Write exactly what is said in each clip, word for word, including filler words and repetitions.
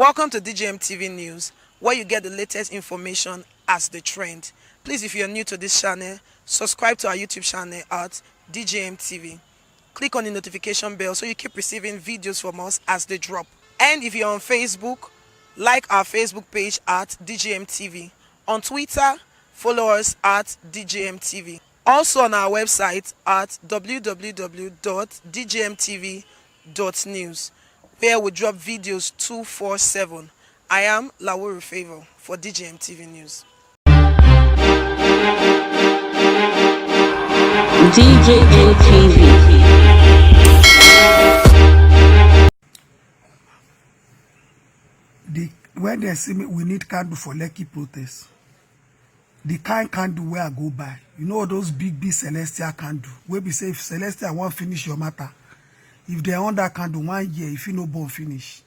Welcome to D J M T V News, where you get the latest information as the trend. Please, if you're new to this channel, subscribe to our YouTube channel at D J M T V. Click on the notification bell so you keep receiving videos from us as they drop. And if you're on Facebook, like our Facebook page at D J M T V. On Twitter, follow us at D J M T V. Also on our website at W W W dot D J M T V dot news, where we drop videos two four seven. I am Lawuru Favor for D J M T V News. D J M T V. The, when they see me, we need candle for Lekki protest. The kind candle where I go buy, you know, those big, big celestial candle. Where we say, if celestial won't finish your matter, if they on that candle one year, if you no born finish.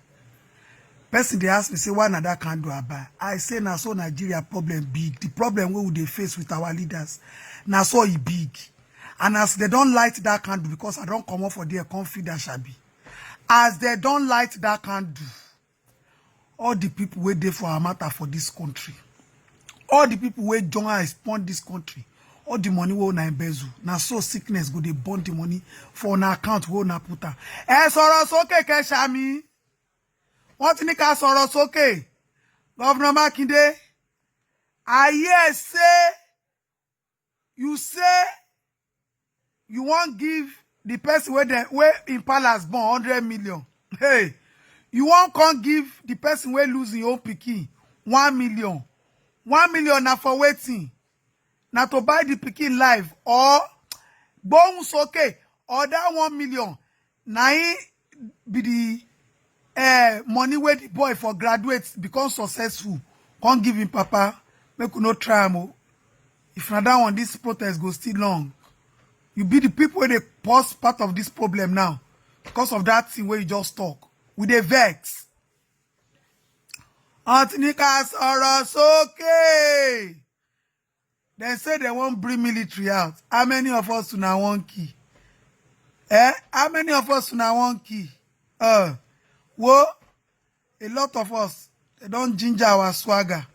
Person they ask me, say, why not that candle I buy? I say, na so Nigeria problem big. The problem we would they face with our leaders, na so e big. And as they don't light that candle, because I don't come up for there, come feed that shabby. As they don't light that candle, all the people wey dey for our matter for this country, all the people wey join eye spoil this country, all the money wey una embezzle, na so sickness go dey burn the money for una account wey una put am. Ẹ sọ̀rọ̀ sókè kẹ́ ṣàmì. Wọ́n ti ní ká sọ̀rọ̀ sókè. Governor Makinde, I hear say you say you wan give the person wey dem, wey im palace born, hundred million. Hey, you wan come give the person wey lose im own pikin one million. One million na for wetin? Na to buy the pikin life, or gbohun soke, or that one million na im be the uh, money wey the boy for graduate, become successful, come give him papa. Make we no try am o. If na that one, this protest go still long. You be the people wey dey cause part of this problem now because of that thing wey you just talk. We dey vex. Aunty Nika sọ̀rọ̀ sókè. Dem say dem wan bring military out. How many of us una wan kill? Eh? How many of us una wan kill? Uh, wo, a lot of us, they don ginger our swagger.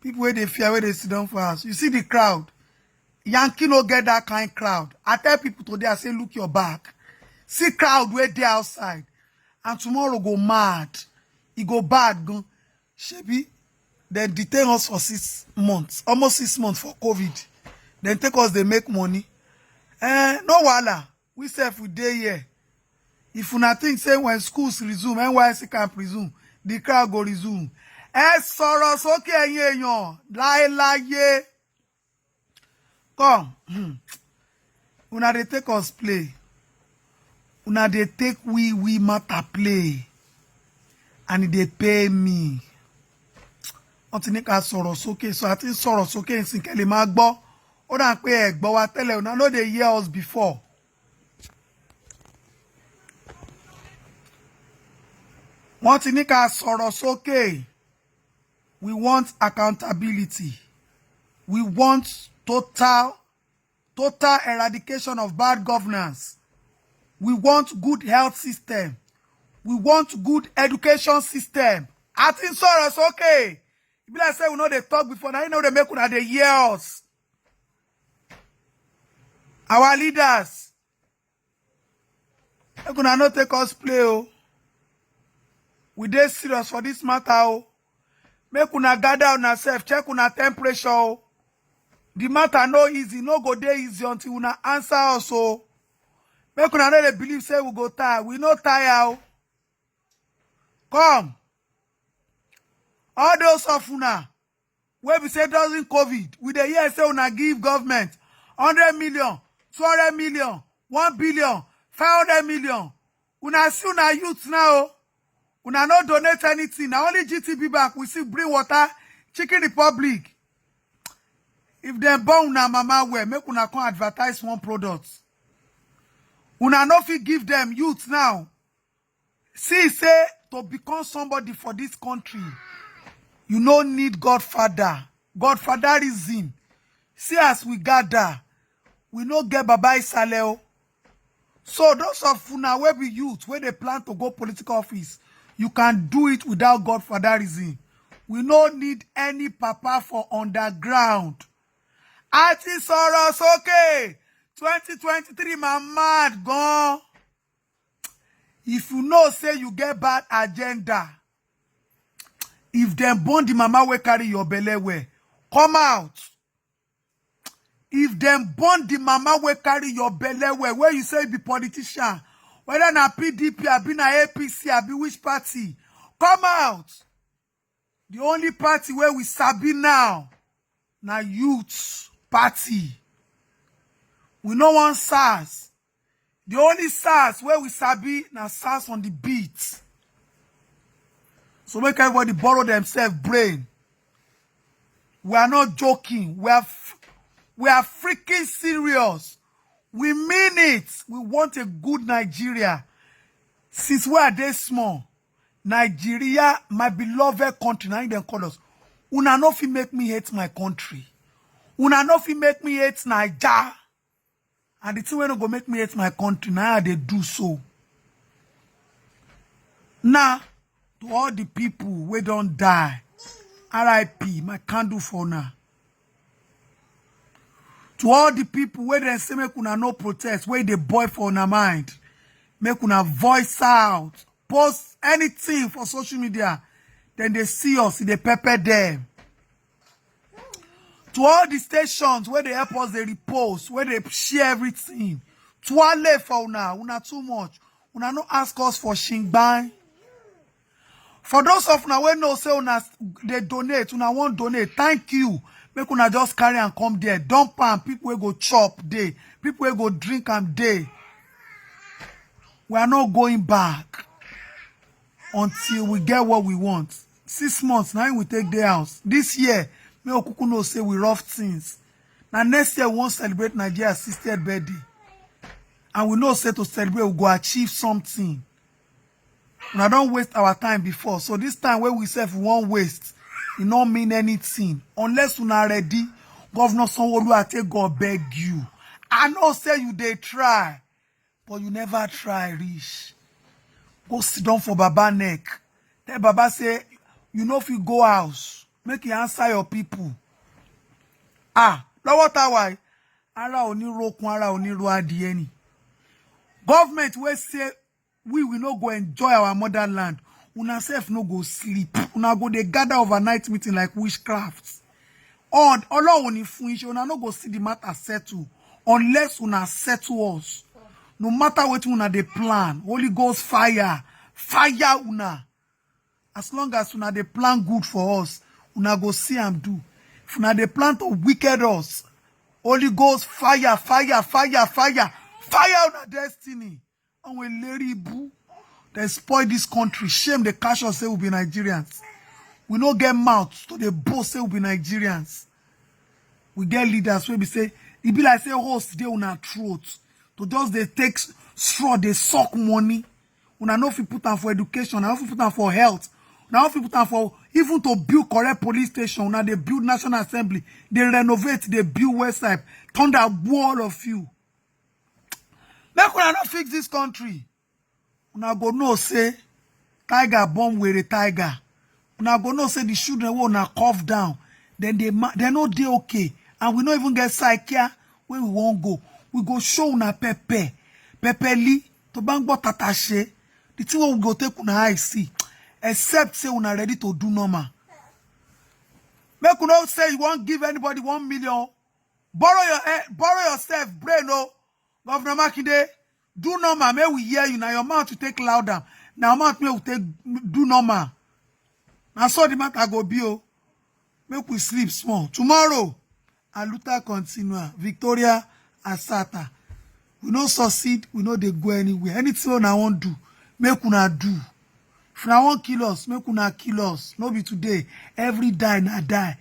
People wey dey fear, wey dey sit down for house. You see the crowd. Yankee no get that kind crowd. I tell people today, I say, look your back. See crowd wey dey outside. And tomorrow go mad. E go bad gan. Shebi, dem detain us for six months, almost six months for COVID. Dem take us dey make money. Eh, no wahala. We sef we dey here. If una think say when schools resume, N Y S C camp resume, the crowd go resume. Ẹ sọ̀rọ̀ sókè ẹ̀yin èèyàn láéláyé. Come, hmm. Una dey take us play. Una dey take we, we matter play. And e dey pay me. Wọ́n ti ní ká sọ̀rọ̀ sókè, so a ti ń sọ̀rọ̀ sókè nsìn kẹ́ lè máa gbọ́. Ó dà pé ẹ gbọ́ wa tẹ́lẹ̀, una no dey hear us before. Wọ́n ti ní ká sọ̀rọ̀ sókè. We want accountability. We want total, total eradication of bad governance. We want good health system. We want good education system. A ti ń sọ̀rọ̀ sókè. E be like say we no dey talk before. Now you know they make una dey hear us. Our leaders, make una no take us play o. We dey serious for this matter o. Make una gather una sef, check una temperature o. The matter no easy, no go dey easy until una answer us o. Make una no dey believe say we go tire. We no tire o. Come. All those of una wey be say during COVID, we dey hear say una give government hundred million, two hundred million, one billion, five hundred million. Una see una youth now o. Una no donate anything. Na only G T B bank we see bring water, Chicken Republic. If dem born una mama well, make una come advertise one product. Una no fit give dem youth now. See say to become somebody for this country, you no need godfather. Godfatherism. See as we gather, we no get Baba Isale o. So those of una wey be youth wey dey plan to go political office, You can do it without God for that reason. We no need any papa for underground. Àti sọ̀rọ̀ sókè. Twenty twenty-three ma mad gan. If you know say you get bad agenda, if dem born the mama wey carry your belle well, come out. If dem born the mama wey carry your belle well, wey you say be politician, whether na P D P, abi na A P C, abi which party, come out. The only party wey we sabi now na youth party. We no want SARS. The only SARS wey we sabi na SARS on the beat. So make everybody borrow themselves brain. We are not joking. We are f-, we are freaking serious. We mean it. We want a good Nigeria. Since we are this small, Nigeria, my beloved country, na im dem call us. Una no fit make me hate my country. Una no fit make me hate Naija. And the thing wey no go make me hate my country, na I dey do so. Now, to all the people wey don die, R I P, my candle for una. To all the people wey dem say make una no protest, wey dey boil for una mind, make una voice out, post anything for social media. Then they see us, they pepper them. To all the stations where they help us, they repost, where they share everything. To all for una, una too much. Una no ask us for shingbai. For those of una wey know say una s-, dey donate, una wan donate, thank you. Make una just carry and come there. Dump am, people wey go chop dey, people wey go drink am dey. We are not going back until we get what we want. Six months, now we take the house. This year, me okuku know say we rough things. Now next year, we won't celebrate Nigeria's sixtieth birthday. And we know say to celebrate, we go achieve something. Una don waste our time before. So this time wey we sef wan waste, e no mean anything. Unless una ready, Governor Sanwo-Olu, I take God beg you. I know say you dey try, but you never try reach. Go sit down for Baba neck. Tell Baba say you no fit go house. Make he answer your people. Ah, lọ́wọ́ tá a wà yìí, ara ò ní rokun, ara ò ní ro adìyẹ ni. Government wey say we, we no go enjoy our motherland, una sef no go sleep. Una go dey gather overnight meeting like witchcraft. Ọlọ́run ò ní fún yín ṣe, una no go see the matter settle unless una settle us. No matter wetin una dey plan, Holy Ghost fire, fire una. As long as una dey plan good for us, una go see am do. If una dey plan to wicked us, Holy Ghost fire, fire, fire, fire, fire una destiny. Àwọn eléri ibú, they spoil this country. Shame dey catch us say we be Nigerians. We no get mouth to dey boast say we be Nigerians. We get leaders wey be say, e be like say host dey una throat. To just dey take s-, straw, dey suck money. Una no fit put am for education, una no fit put am for health, una no fit put am for even to build correct police station. Una dey build National Assembly, dey renovate, dey build West Side. Thunder go all of you. Make una no fix this country. Una go know say tiger born were tiger. Una go know say the children wey una cough down, then they ma-, they no dey okay, and we no even get psychia where we wan go. We go show una pepper, pepper li to bangbo tatashe. The thing wey we go take una eye see, except say una ready to do normal. Make una say you wan give anybody one million, borrow your head, borrow yourself brain o. Governor Makinde, do normal, make we hear you. Na your mouth to take loud am. Na your mouth make we take do normal. Na so the matter go be o. Make we sleep small. Tomorrow, Aluta continua. Victoria Asata. We no succeed, we no dey go anywhere. Anything una wan do, make una do. If una wan kill us, make una kill us. No be today. Every die na die.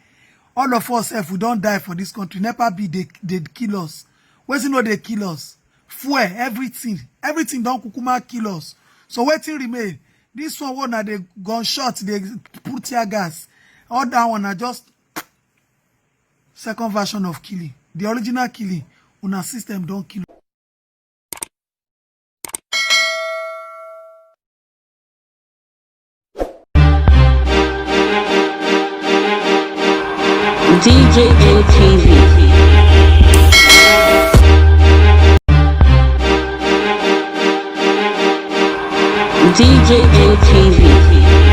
All of us, if we don die for this country, nepa be dey, dey kill us. Wetin no dey kill us? Fuel, everything. Everything don kukuma kill us. So wetin remain? This one wey una dey gunshot, dey put tear gas. All that one na just second version of killing. The original killing, una system don kill. D J N T V. D J N T V.